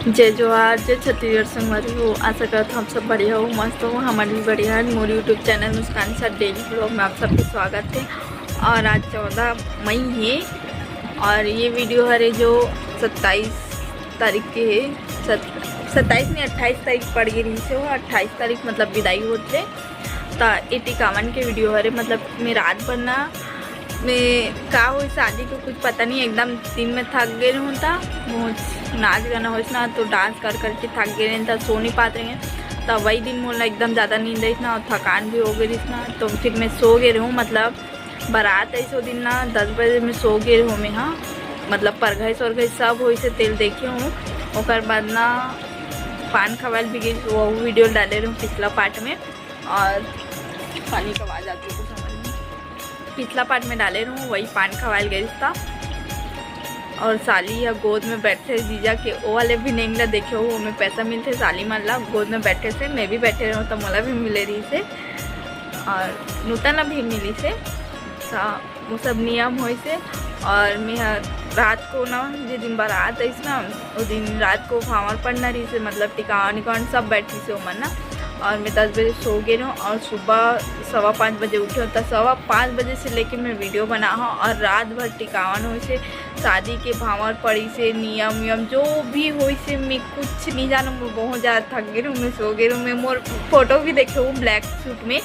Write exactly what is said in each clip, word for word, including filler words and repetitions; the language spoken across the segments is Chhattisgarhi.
जय जोहार, जय छत्तीसगढ़ संगवारी हो। आशा करत हव आप सब बढ़िया हो, मस्त हो। हमन भी बढ़िया हन। मोर YouTube चैनल मुस्कान साथ डेली व्लॉग में आप सबके स्वागत हे। और आज चौदह मई हे और ये वीडियो हरे जो सत्ताईस तारीख के हे। सत-, सत्ताईस नहीं, अट्ठाईस तारीख पड़ गे रहिस हे, वो अट्ठाईस तारीख मतलब बिदाई होत हे। त ए टिकावन के वीडियो हरे, मतलब मैं रात भर ना मैं का होइस, शादी के कुछ पता नहीं, एकदम दिन में थक गे रहूँ, त बहुत नाच गाना होइस ना, तो डांस कर करके थक गे रहें, त सो नहीं पात रहें। त वही दिन मोला एकदम ज़्यादा नींद आइस ना, और थकान भी हो गे रहिस ना, तो फिर मैं सो गे रहूँ। मतलब बारात आइस ओ दिन ना, दस बजे मैं सो गे रहूँ मैं, हाँ, मतलब परघाई सोरघाई सब होइस हे, तेला देखे हूँ। ओकर बाद ना पान खवाल भी गे, वो वीडियो डाले रहूँ पिछला पार्ट में। और पानी का आवाज आती है तो समझ में, पिछला पार्ट में डाले रहूँ, वही पान खवाल गइस ता। और साली ह गोद में बैठे जीजा के, ओ वाले भी नेंग ला देखे हो, ओमे पैसा मिलथे साली मन ला। गोद में बैठे से मैं भी बैठे रहूँ त मोला भी मिले रहिस हे और नूतन ला भी मिलिस हे। त वो सब नियम होइस हे। और मैं ह रात को ना, जे दिन बारात आइस ना, वो दिन रात को भांवर पड़ना रहिस हे, मतलब टिकावन निकावन सब बैठिस हे ओमन ना। और मैं दस बजे सो गे रहूँ और सुबह सवा पाँच बजे उठे हूँ। त सवा पाँच बजे से लेके मैं वीडियो बना हूँ और रात भर टिकावन होइस हे, शादी के भांवर पड़िस हे, नियम वियम जो भी होइस हे, मैं कुछ नहीं जानूँ। मैं बहुत ज़्यादा थक गे रहूँ, मैं सो गे रहूँ। मैं मोर फोटो भी देखे हूँ ब्लैक सूट में,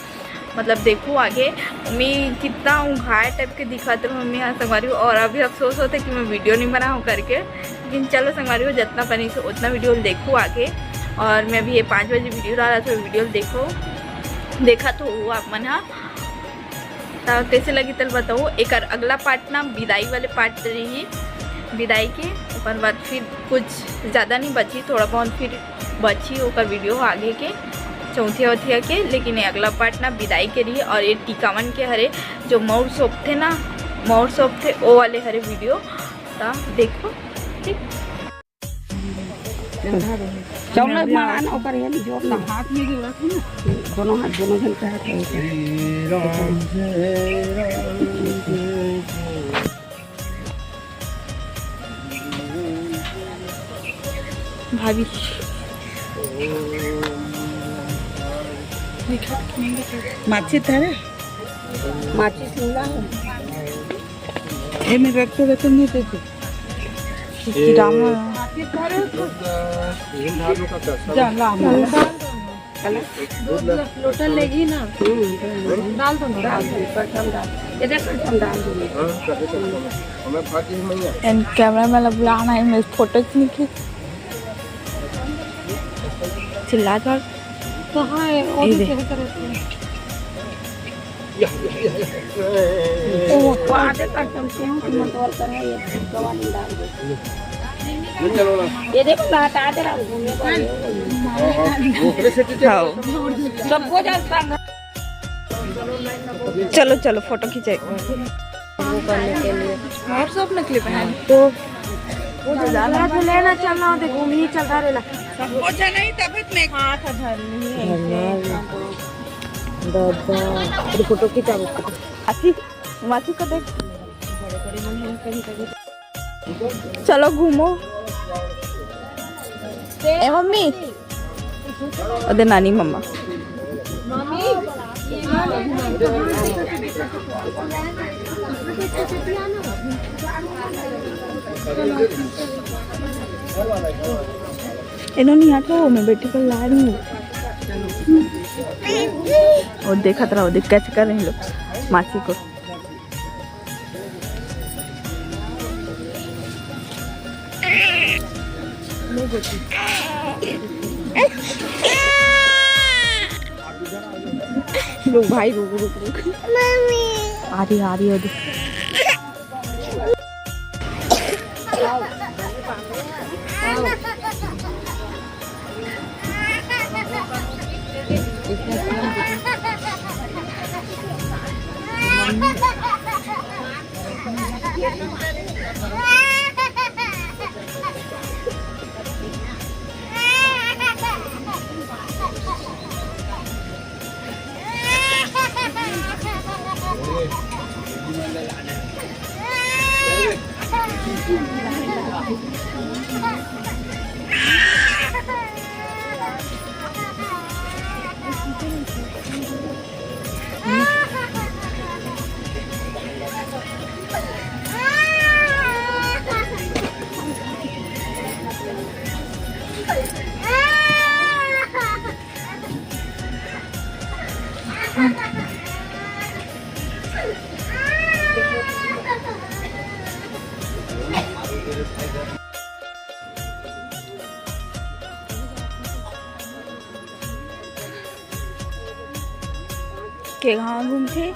मतलब देखो आगे मैं कितना उघाय टाइप के दिखत रहूँ मैं, हाँ संगवारी हो। और अभी अफसोस होता है कि मैं वीडियो नहीं बना हूँ करके, लेकिन चलो संगवारी हो, जितना बनी से उतना वीडियो देखो आगे। और मैं अभी ये पाँच बजे वीडियो डाला, तो वीडियो देखो, देखा तो हो आप मन, हाँ। त कैसे लगी तेला बताओ। एकर अगला पार्ट ना बिदाई वाले पार्ट रही, बिदाई के। ओकर बाद फिर कुछ ज़्यादा नहीं बची, थोड़ा बहुत फिर बची ओकर वीडियो आगे के, चौथिया वथिया के। लेकिन ये अगला पार्ट ना बिदाई के रही और ये टिकावन के हरे, जो मौर सौंपथे ना, मौर सौंपथे, ओ वाले हरे वीडियो। त देखो, ठीक। चौलत मारा ना, ओकर ये जोर ना। हाथ में जोड़ा था ना। दोनों हाथ, दोनों जन के हाथ है। भाभी। दिखा, नहीं दिखा। माचिस है ना? माचिस मिला है। ये मैं रखते रखते नहीं देते। राम। जा, ला, ला। दूध लो-, लोटा लेगी ना। डाल दो ना। डाल दो, कटम डाल। ये देख, कटम डाल दो। एंड कैमरा मैन ला बुलाना है, मैं फोटो खींच। चिल्ला कर। कहाँ है? वो ये भी देख। चेक करो। ओ, आधे कटम से हूँ, तुम तो और करो, ये गवाली डाल दो। ये देखो, मैं हटा दे रहा हूँ, घूमने को ये हो गई। हाँ। सबको जाता है। चलो, चलो, फोटो खींचे। वो करने के लिए। और सब नकली पहन। तो वो जो ज्यादा तो लेना चलना हो, देखो, घूमी चलता रहना। सबको जाना ही तब इतने। हाथ धर नहीं है। दादा, तेरी फोटो खींचा। असी, मासी को देख। चलो घूमो। ए मम्मी, ओदे नानी मम्मा। एनो नहीं हटो, मैं बेटी को ला रही हूँ। और देखत रहो, देख कैसे कर रहे हैं लोग मासी को। रुक भाई, रुक, रुक, रुक। आ रही, आ रही है, देख। के गाँव घूमथे।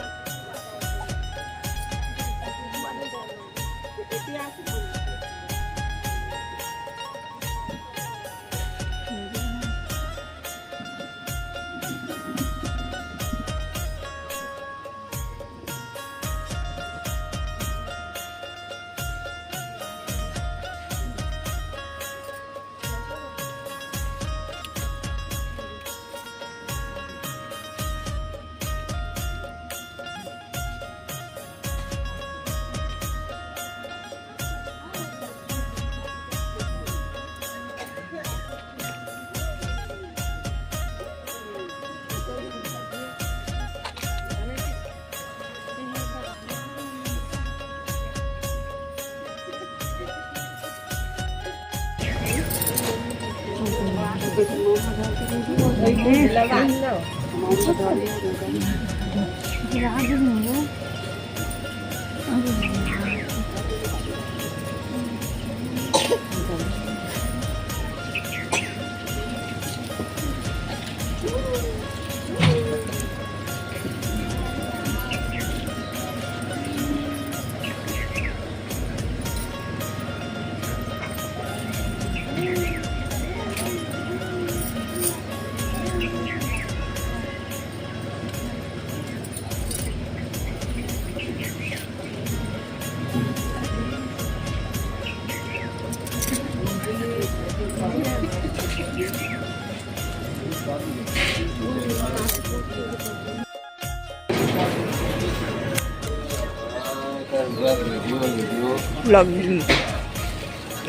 Vlogging.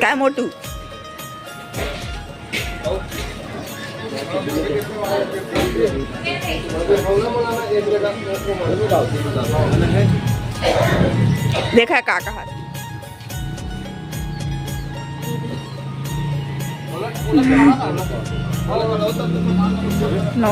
काय मोटू? देखा का कहा। No.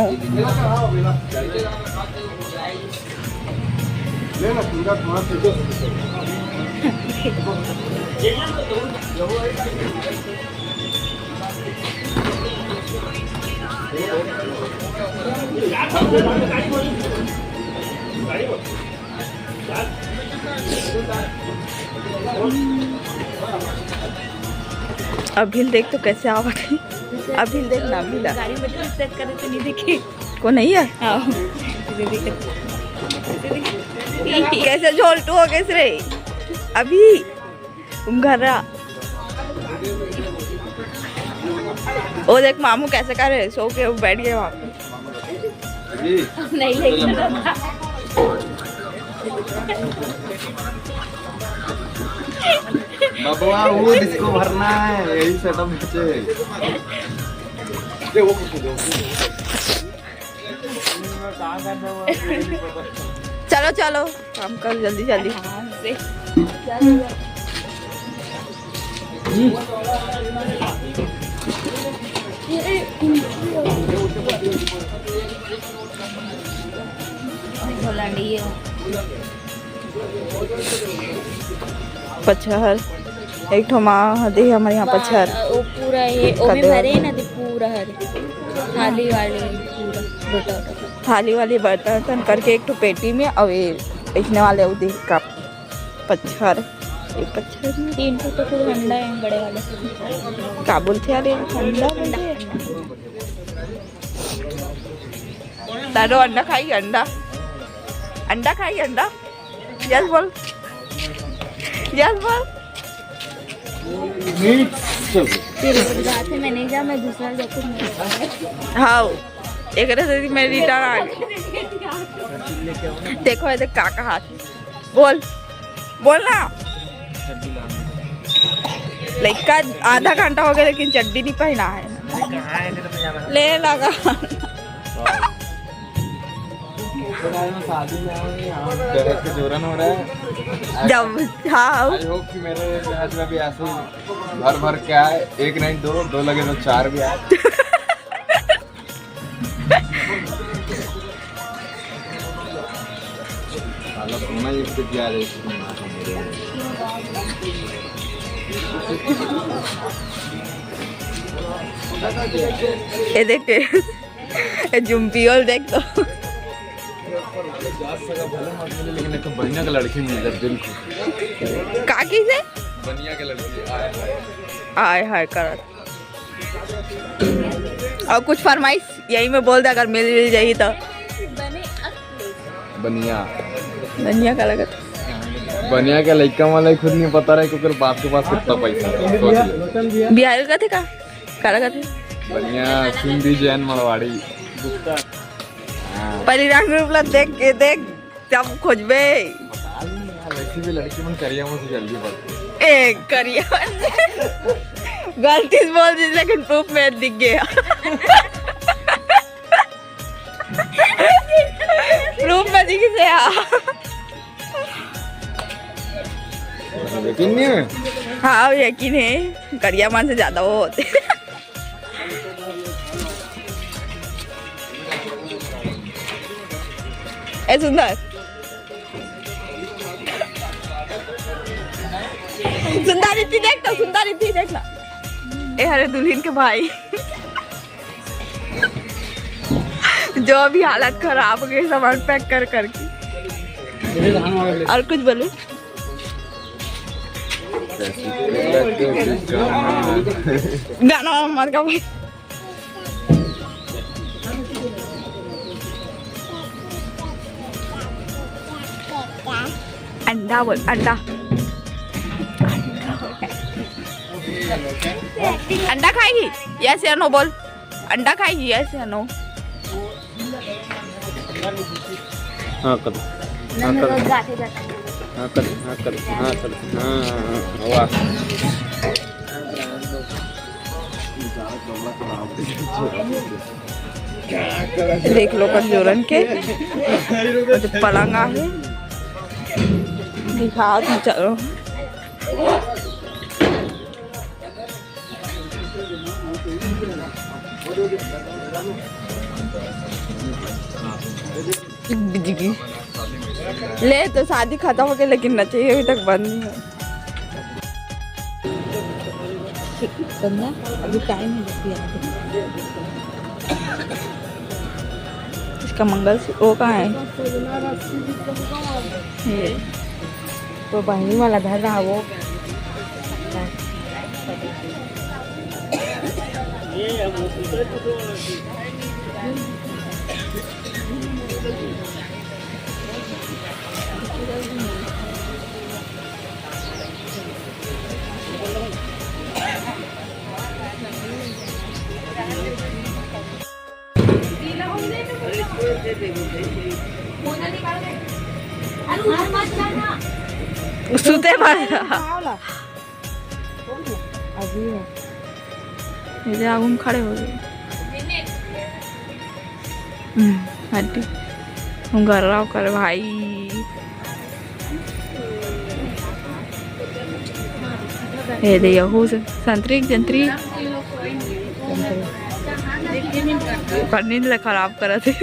अभी देख तो कैसे आवत हे। अभी देख ना, अभी ला। गाड़ी में तो check करे तो नहीं देखे। को नहीं है? हाँ। कैसे झोलटू हो गए रे? अभी तुम घर रहा। ओ देख मामू कैसे करे, सो के बैठ गए वहाँ पे। नहीं, लेकिन बबुआ, वो disco भरना है, यही setup बचे। चलो, चलो, काम कर जल्दी, जल्दी। पचहर, एक ठो माँ ह दे हमर यहाँ पचहर। वो पूरा ये, ओमे भरे ना दे पूरा हरे। थाली वाली पूरा लोटा वोटा। थाली वाली बर्तन वर्तन करके एक ठो पेटी में, अउ ये अइसने वाले वो दे कप। पचहर, ये पचहर में तीन ठो तो कुछ अंडा है बड़े वाले। का बोलथे यार, ये अंडा बोलथे? तारो अंडा खाई, अंडा, अंडा खाई, अंडा। Yes बोल, yes बोल। फिर रात में नहीं जा, मैं दूसरा जगह में। हाँ, एक तरह से मैं return आ गई। देखो, ये देख का कहा। बोल, बोल ना। लइका आधा घंटा हो गया, लेकिन चड्डी नहीं पहना है। ले लगा। शादी में आए हैं, यहाँ दहेज का जोरन हो रहा है। जब हाँ। आई होप कि मेरे दहेज में भी ऐसे ही भर भर के आए, एक नहीं दो, दो लगे तो चार भी आए। साला सोना ये पे क्या रे? ये देख, ये जुम्पियोल देख तो। लेकिन एक तो बढ़िया का लड़की मिल जाए, दिल खुश। काकी से बढ़िया का लड़की आए हैं। आय हाय करत। और कुछ फरमाइश यही में बोल दे, अगर मिल मिल जाही तो। बनिया। बनिया का लगत। बनिया के लइका वाला ही खुद नहीं पता रहे कि ओकर बाप के पास कितना पैसा है, सोच ले। बिहार का थे का? का लगत है? बनिया सिंधी जैन मारवाड़ी। पहली रंग रूप ला देख के देख, जब खोजबे। बता नहीं यार, वैसे भी लड़की मन करिया मुंह से जल्दी पड़ती। ए करिया। गलती से बोल दी, लेकिन प्रूफ में दिख गया। प्रूफ में दिख गया। यकीन नहीं है? हाँ, यकीन है, करिया मन से ज्यादा वो होते। ए सुंदर, सुंदर इतनी देख तो, सुंदर इतनी देख ना। ए हरे दुल्हन के भाई, जो अभी हालत खराब हो गई सामान पैक कर करके। और कुछ बोलू? गाना मत गा भाई। अंडा बोल, अंडा। अंडा खाएगी? यस या नो बोल। अंडा खाएगी? यस या नो? हाँ कर। हाँ कर। हाँ कर। हाँ कर। हाँ कर। हाँ, हाँ, हाँ, वाह। देख लो कमजोरन के, वो जो पलंग आहे, दिखाओ तुम, चलो। ले तो शादी खत्म हो गई, लेकिन नचई अभी तक बंद नहीं है। ठीक, करना, अभी टाइम है, बस याद है। इसका मंगलसूत्र वो कहाँ है? ये। तो बहिनी वाला धर रहा वो। सुते पर अभी है। ये आगू में खड़े हो गए। हम्म, हड्डी। हम घर रहा कर भाई। ये दे यहू से संतरी जंतरी। पर नींद ले खराब करत है।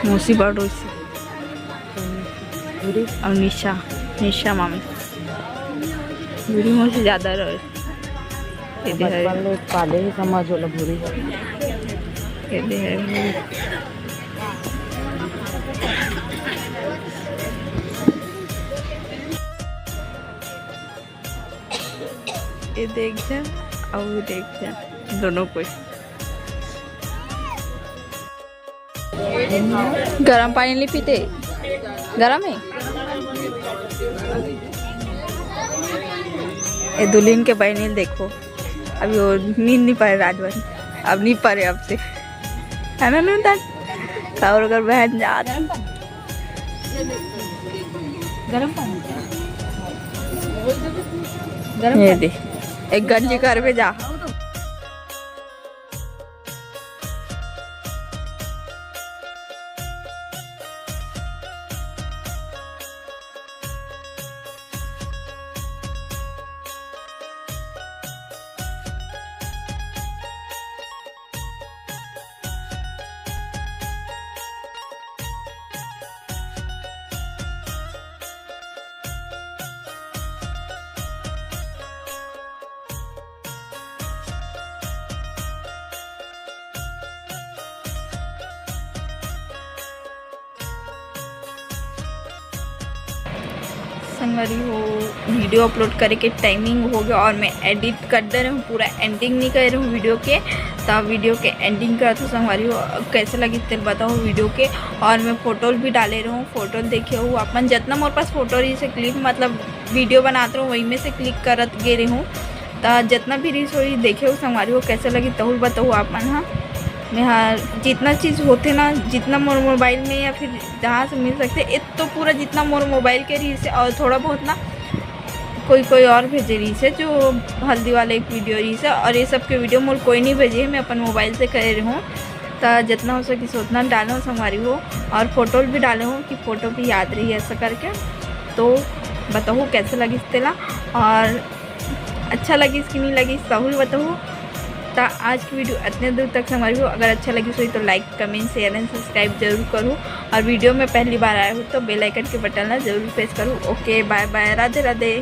मौसी बड़ रोइस। और निशा, निशा मामी। भूरी मौसी ज्यादा रोइस। ये दे है। बचपन में पाले ही समझ होला भूरी। ये दे है। ये देख जा, और देख जा, दोनों कोई। गरम पानी ली पीते, गरम है। ये दुल्हन के बहनी देखो, अभी वो नींद नहीं पाए राजवन, अब नहीं पारे अब से, है ना नूनदान? और अगर बहन जात गरम पानी। गरम ये पानी। दे, एक गंजी करबे जा। संगवारी हो, वीडियो अपलोड करे के टाइमिंग हो गया और मैं एडिट कर दे रही हूँ, पूरा एंडिंग नहीं कर रही हूँ वीडियो के। तब वीडियो के एंडिंग करत हूँ संगवारी हो, कैसे लगी तेल बताओ वीडियो के। और मैं फोटो भी डाले रही हूँ, फोटो देखे हो अपन, जितना मोर पास फोटो रही से क्लिप, मतलब वीडियो बनात रहूँ, वही में से क्लिक करत गे रही हूँ। त जितना भी रील्स होई देखे हो संगवारी हो, कैसे लगी तहुल बताओ आप मन हा। मैं हा जितना चीज़ होते ना, जितना मोर मोबाइल में या फिर जहाँ से मिल सकते, ये तो पूरा जितना मोर मोबाइल के रील्स है और थोड़ा बहुत ना कोई कोई और भेजे रही से, जो हल्दी वाले एक वीडियो रही से, और ये सब के वीडियो मोर कोई नहीं भेजे है, मैं अपन मोबाइल से करे रही हूँ। त जितना हो सके उतना डालो संगवारी हो, और फोटो भी डाले हूँ कि फोटो भी याद रही ऐसा करके। तो बताओ कैसे लगी तेला, और अच्छा लगी कि नहीं लगी, सहूल बताओ। त आज की वीडियो इतने दूर तक संगवारी हो, अगर अच्छा लगी होई तो लाइक, कमेंट, शेयर एंड सब्सक्राइब जरूर करूँ, और वीडियो में पहली बार आए हो तो बेल आइकन के बटन ला जरूर प्रेस करूँ। ओके, बाय बाय, राधे राधे।